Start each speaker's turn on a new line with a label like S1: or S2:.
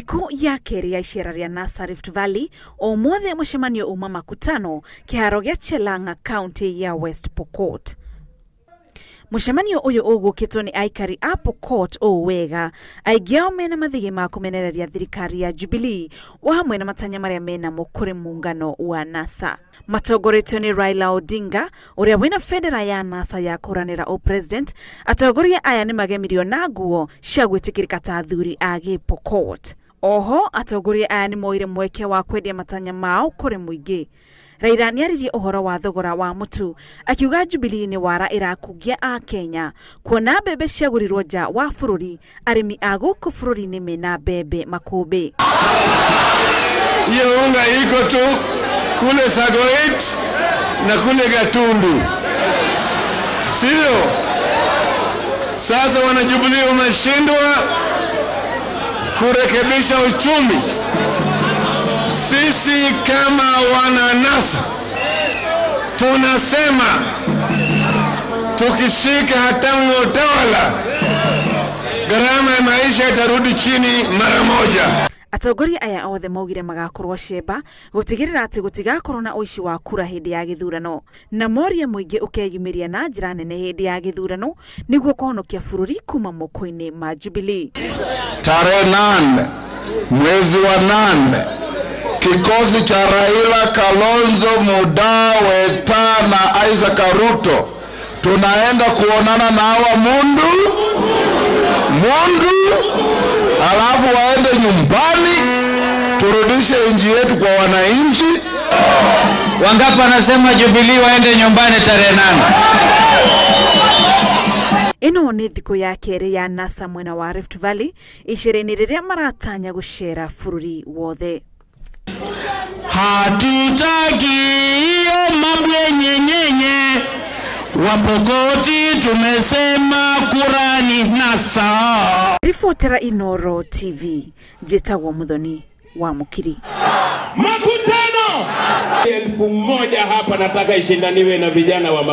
S1: Thikũ ya kerĩ ya icera rĩa NASA Rift Valley ũmũthĩ mũcemanio uma makutano kĩharo gĩa Chelanga county ya West Pokot. Mũcemanio ũyũ ũgũkĩtwo nĩ aikari a Pokot ũũ wega aingĩ ao mena mathĩgĩ ma kũmenereria thirikari ya Jubilee o hamwe na matanya marĩa menamo kũrĩ muungano wa NASA. Matongoretio nĩ Raila Odinga ũrĩa wĩna bendera ya NASA ya kũranĩra ũpresident. Atongoria aya nĩ magemirio na nguo cia gwĩtĩkĩrĩka ta athuri a gĩpokot. Oho atongoria aya nĩ moire mweke wa kwendia matanya mao kũrĩ mũingĩ. Raila nĩaririe ũhoro wa thogora wa mũtu akiuga Jubilee nĩ wara ĩrakungia a Kenya kuona mbembe ciagũrirwo nja wa bũrũri arĩmi a gũkũ bũrũri-inĩ mena mbembe makũmbĩ.
S2: Hiyo unga iko tu kule Sagoit na kule Gatundu, sio? Sasa wana Jubilee wameshindwa kurekebisha uchumi. Sisi kama wana NASA tunasema tukishika hatamu ya utawala, gharama ya maisha itarudi chini mara moja.
S1: Atongoria aya othe maugire magakorwo cemba gutigirira ati gutigakorwo na uici wa kura hindi ya githurano na morie muingi ukeyumiria na njira nene hindi ya githurano niguo kuhonokia bururi kuma moko-ini ma Jubilee.
S2: Tarehe 8 mwezi wa 8 kikosi cha Raila, Kalonzo, Muda, Weta na Isaac Ruto tunaenda kuonana na hawa mundu, alafu waende nyumbani, turudishe nchi yetu kwa wananchi.
S3: Wangapi wanasema Jubilee waende nyumbani tarehe 8?
S1: Ino ni thikũ ya kerĩ ya NASA mwena wa Rift Valley icera-inĩ rĩrĩa maratanya gũcera bũrũri wothe.
S3: Hatutaki hiyo mambo yenyenyenye, Wapokoti tumesema kurani NASA.
S1: Ribotera Inoro TV, njĩtagwo Muthoni wa Mukiri.
S4: Makutano 1000 hapa nataka ishindaniwe na vijana wa